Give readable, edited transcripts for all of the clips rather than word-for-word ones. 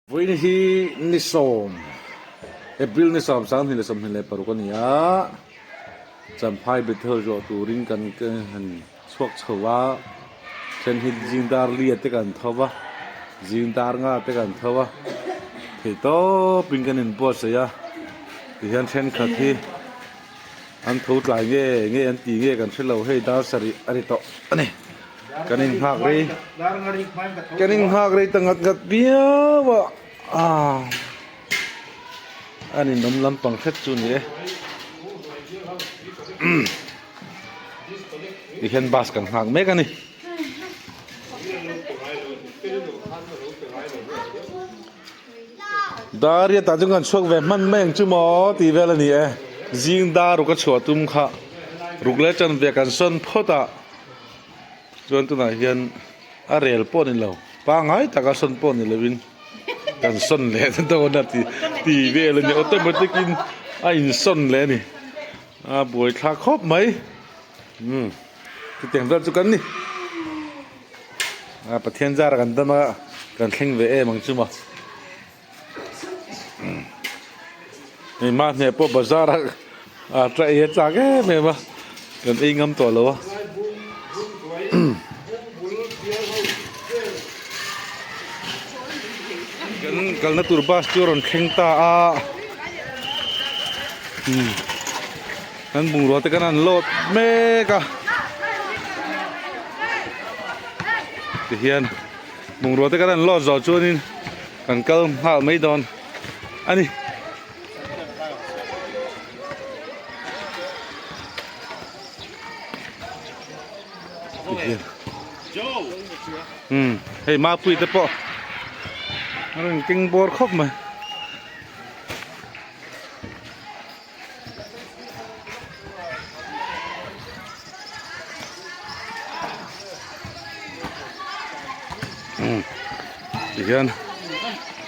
Vawiin hi ni sawm, April ni sawm 2026 a ni a, Champhai Bethel zawh turin kan han chhuak chho a, then hi zing dar lia te kan tho va, zing dar nga te kan tho a, theihtawpin kan inbuatsaih a, tihian thenkhat hi an tho tlai nge nge an ti nge kan hre lo, hei dar sarih a ni tawh a ni. Kan in nghak rei kan in nghak rei ta ngat ngat viau a ah an in awm lampang hret chu ni e tihian bus kan nghak mek a ni. Dar riat ah chuan kan chhuak ve hman mai ang chu maw tih vel a ni e zing dar ruk a chhuah tum kha ruk leh chan ve kan sawn phawt a. Chuan tunah hian a rel pawh ni lo, pangngai taka sawn pawh ni lovin kan sawn leh ta dawn a ti ti vel a ni, automatic in a insawn leh a ni, a buaithlak khawp mai, umm chutiang vel chu kan ni, a Pathian zara kan dam a kan thleng ve em ang chu maw, hei mahni pawh bazar a a tla ei a chak em em a kan ei ngam tawh lo a kan kalna tur bus chu a rawn thleng ta a umm kan bungrua te kan han load mek a tihian. Bungrua te kan han lawt zawh chuanin kan kal nghal mai dawn a ni. Hmm, hei mapui te pawh a rawn keng bawr khawp mai. Tihian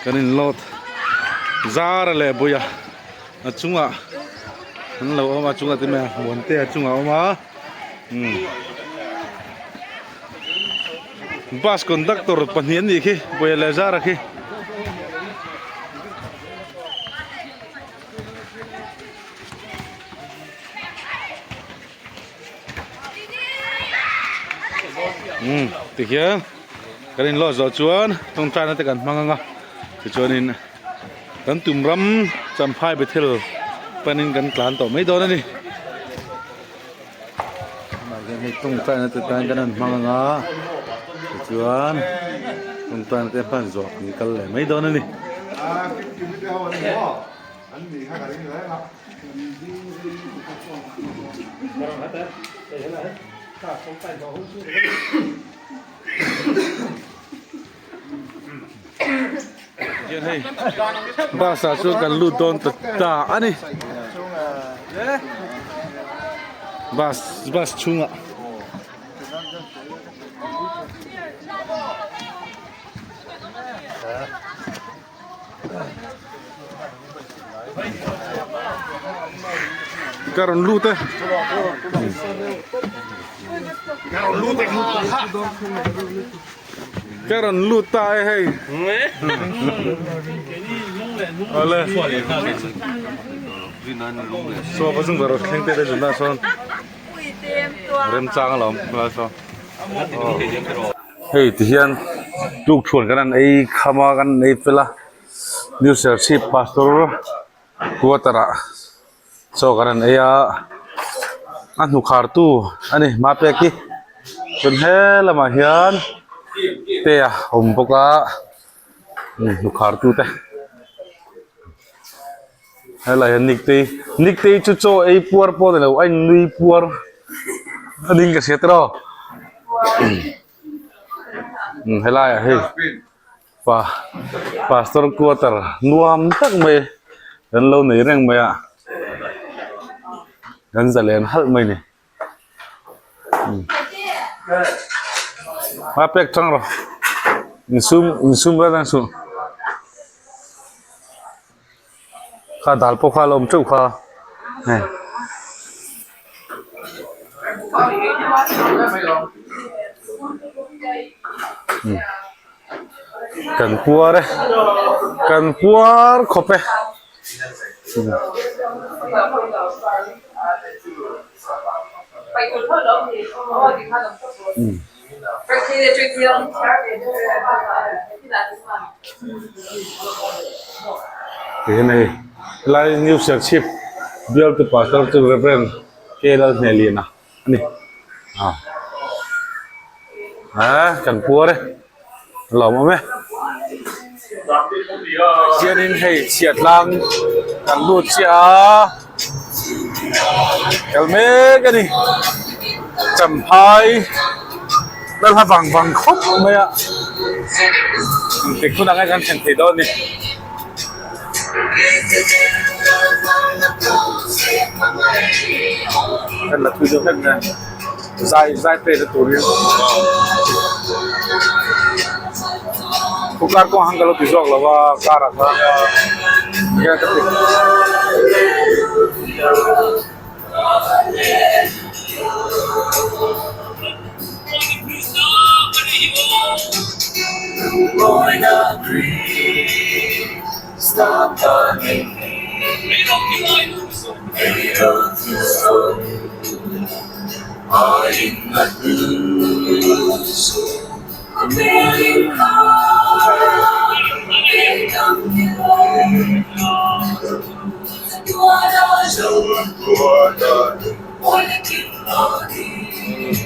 kan in load zar a leh bawih a a chungah an lo awm a chungah te mai a muante a chungah a awm a bus conductor pahnih an nih khi bawih leh zara khi. Umm tikhian kan in lawt zawh chuan tawngtaina te kan hmang ang a tichuanin kan tum ram champhai bethel panin kan tlan tawh mai dawn a ni tunah hian hei tawngtaina te tan kan han hmang ang a tichuan tawngtaina te hman zawh kan kal leh mai dawn a ni. Hian hei bus ah chuan kan lut dawn ta ta a ni bus bus chhungah. Ka rawn lut e. Ka rawn lut e. Ka rawn lut ta e hei. Ale. Saw ka zung ber thleng te te zun na sawn. Remchang alawm lai saw. Hei ti hian tuk thuan kan han ei kham a kan ei fel a new serchhip pastor quarter ah chaw kan han ei a a hnu khar tu a ni mapeki chuan he lamah hian te a awm bawk a hnu khar tu te helai hian niktei niktei chu chaw ei puar pawh a ni lo a innui puar a ding ka hria tiraw umm helaiah hei pa pastor quarter nuam tak mai kan lo nei reng mai a kan zalen halh mai a ni. A pek tang rawh insum insum reng reng suh kha dal pawh kha a la awm teuh kha hei. Kan puar e kan puar khawp e. Tihian hei helai new Serchhip bialtu pastor chu Rev K Lalhneliana a ni ah kan puar e a lawmawm e hianin hei chhiatlang kan lut chiah a kal mek a ni champhai lal hla vang vang khawp mai a engtik hunah nge kan thlen thei dawn a ni. Kan la thui deuh hlek nen zai zai play na turin khawkar kawng ang ka lo ti zawk lo a car ah khan enge ka ti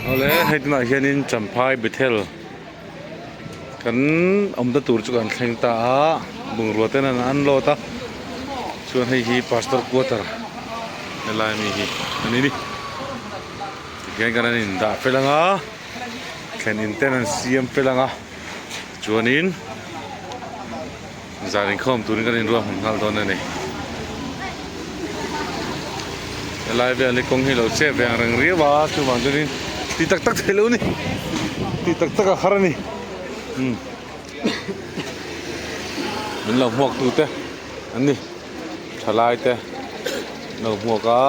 Awle hei tunah hianin Champhai Bethel kan awmna tur chu kan thleng ta a bungrua ten an unload a chuan hei hi pastor quarter helai mi hi a ni ni tikhian kan an indah fel ang a thlen in ten an siam fel ang a chuanin. Zan inkhawm turin kan inruah hmun nghal dawn a ni. Helai vel hi kawng hi lo chep ve ang reng riau a, chuvang chuanin ti tak tak theih loh a ni. Ti tak tak a har a ni. Umm min lo hmuak tu te an ni thalai te an lo hmuak a.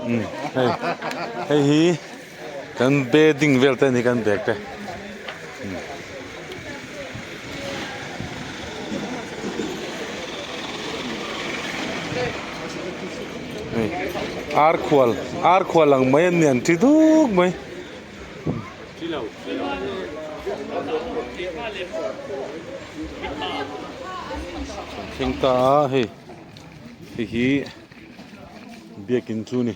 Umm. Hei hei hi kan bedding vel te a ni kan bag te hei ar khual ar khual ang mai an ni an ti duk mai. Thleng ta a hei hei hi biakin chu a ni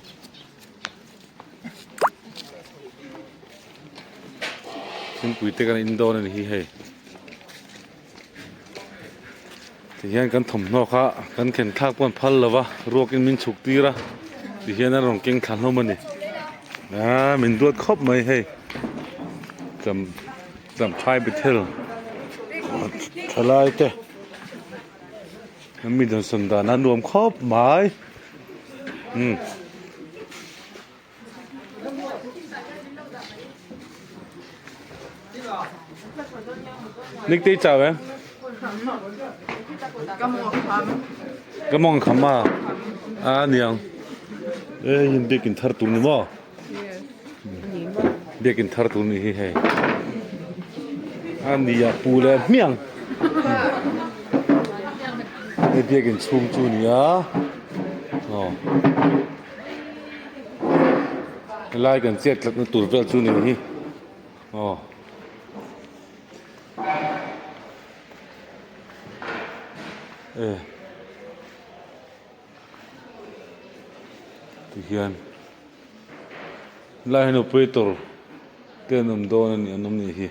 thingpui te kan in dawn a ni hi hei tihian kan thawmhnaw kha kan khen thlak pawh an phal lo va ruakin min chhuk tir a tihian a rawn keng thla hlawm a ni aaa min duat khawp mai hei cham champhai bethel thalai te mi dawnsawn dan a nuam khawp mai umm. Nick te chau em? Ka mong kham a. A niang. E yin biakin thar tur ni maw? Biakin thar tur ni hi hei. A nia pu le hmiang. Hei biakin chhung chu nia. Aw. Helai kan chet tlatna tur vel chu ni hi aw e tihian helai hian operator te an awm dawn a ni an awm nih hi.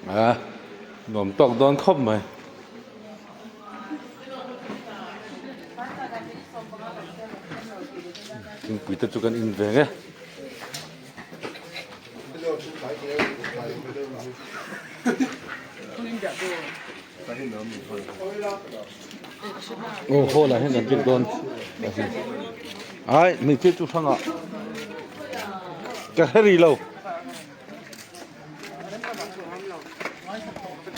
A nuam tawk dawn khawp mai. Thingpui te chu kan in ve nge. Aw hall ah hian kan biak dawn ai hmeichhia chu hrangah ka hre rih lo.